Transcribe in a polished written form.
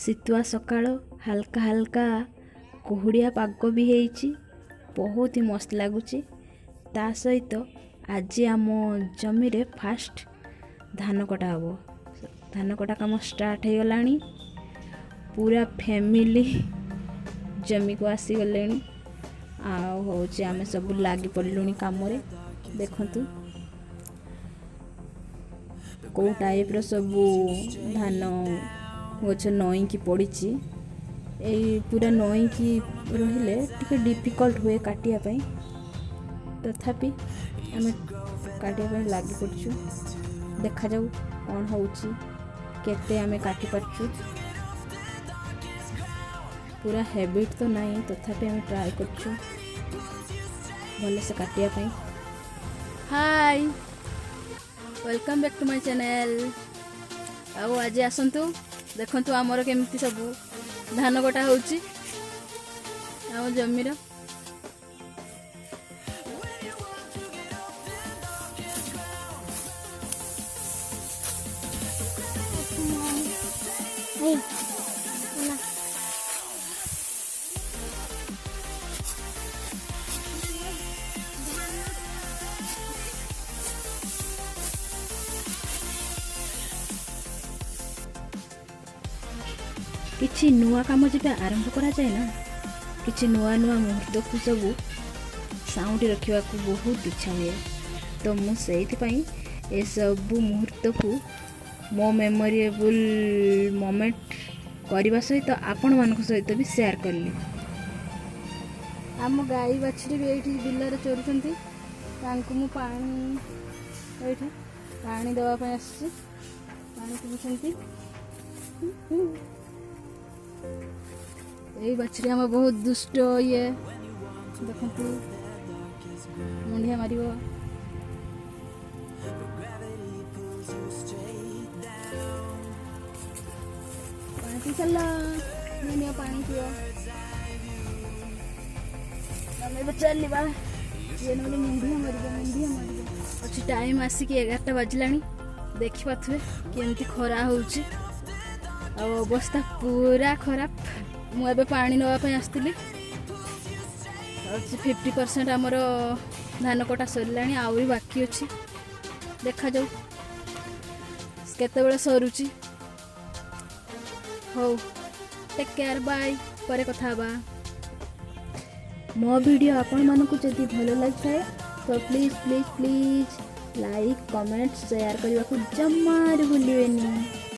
ଶୀତୁଆ ସକାଳ, ହାଲକା ହାଲକା କୁହୁଡ଼ିଆ ପାଗ ବି ହେଇଛି, ବହୁତ ହି ମସ୍ତ ଲାଗୁଛି। ତା ସହିତ ଆଜି ଆମ ଜମିରେ ଫାଷ୍ଟ ଧାନ କଟା ହେବ। ଧାନ କଟା କାମ ଷ୍ଟାର୍ଟ ହେଇଗଲାଣି। ପୁରା ଫ୍ୟାମିଲି ଜମିକୁ ଆସିଗଲେଣି ଆଉ ହେଉଛି ଆମେ ସବୁ ଲାଗି ପଡ଼ିଲୁଣି କାମରେ। ଦେଖନ୍ତୁ କେଉଁ ଟାଇପ୍ର ସବୁ ଧାନ ଗଛ ନଇଁକି ପଡ଼ିଛି। ଏଇ ପୁରା ନଇଁକି ରହିଲେ ଟିକେ ଡିଫିକଲ୍ଟ ହୁଏ କାଟିବା ପାଇଁ, ତଥାପି ଆମେ କାଟିବା ପାଇଁ ଲାଗି ପଡ଼ିଛୁ। ଦେଖାଯାଉ କ'ଣ ହେଉଛି, କେତେ ଆମେ କାଟିପାରୁଛୁ। ପୁରା ହ୍ୟାବିଟ୍ ତ ନାହିଁ, ତଥାପି ଆମେ ଟ୍ରାଏ କରୁଛୁ ଭଲସେ କାଟିବା ପାଇଁ। Hi, welcome back to my channel. ଆଉ ଆଜି ଆସନ୍ତୁ ଦେଖନ୍ତୁ ଆମର କେମିତି ସବୁ ଧାନ କଟା ହେଉଛି ଆମ ଜମିର। ନା। କିଛି ନୂଆ କାମ ଯେବେ ଆରମ୍ଭ କରାଯାଏ ନା, କିଛି ନୂଆ ନୂଆ ମୁହୂର୍ତ୍ତକୁ ସବୁ ସାଉଁଟି ରଖିବାକୁ ବହୁତ ଇଚ୍ଛା ହୁଏ। ତ ମୁଁ ସେଇଥିପାଇଁ ଏସବୁ ମୁହୂର୍ତ୍ତକୁ ମୋ ମେମୋରିଏବୁଲ୍ ମୋମେଣ୍ଟ କରିବା ସହିତ ଆପଣମାନଙ୍କ ସହିତ ବି ସେୟାର କଲି। ଆମ ଗାଈ ବାଛୁରୀ ବି ଏଇଠି ବିଲରେ ଚରୁଛନ୍ତି। ତାଙ୍କୁ ମୁଁ ପାଣି ଏଇଠି ପାଣି ଦେବା ପାଇଁ ଆସିଛି। ପାଣି ପିଉଛନ୍ତି। ଏଇ ବାଛୁରୀ ଆମ ବହୁତ ଦୁଷ୍ଟ। ଇଏ ଦେଖନ୍ତୁ, ମୁଣ୍ଡିଆ ମାରିବ। ପାଣି ପିଇ ସାରିଲ? ନିଅ ନିଅ, ପାଣି ପିଅ। ଆମେ ଏବେ ଚାଲିବା। ଇଏ ନହେଲେ ମୁଣ୍ଡିଆ ମାରିବ, ମୁଣ୍ଡିଆ ମାରିବ। ଅଛି ଟାଇମ୍ ଆସିକି 11ଟା ବାଜିଲାଣି। ଦେଖିପାରୁଥିବେ କେମିତି ଖରା ହେଉଛି ଆଉ ଅବସ୍ଥା ପୁରା ଖରାପ। ମୁଁ ଏବେ ପାଣି ନେବା ପାଇଁ ଆସିଥିଲି। 50% ଆମର ଧାନ କଟା ସରିଲାଣି, ଆହୁରି ବାକି ଅଛି। ଦେଖାଯାଉ କେତେବେଳେ ସରୁଛି। ହଉ, ଟେକ୍ କେୟାର, ବାଏ, ପରେ କଥା ହେବା। ମୋ ଭିଡ଼ିଓ ଆପଣମାନଙ୍କୁ ଯଦି ଭଲ ଲାଗିଥାଏ ତ please, please, please like, comment, share କରିବାକୁ ଜମାରୁ ଭୁଲିବେନି।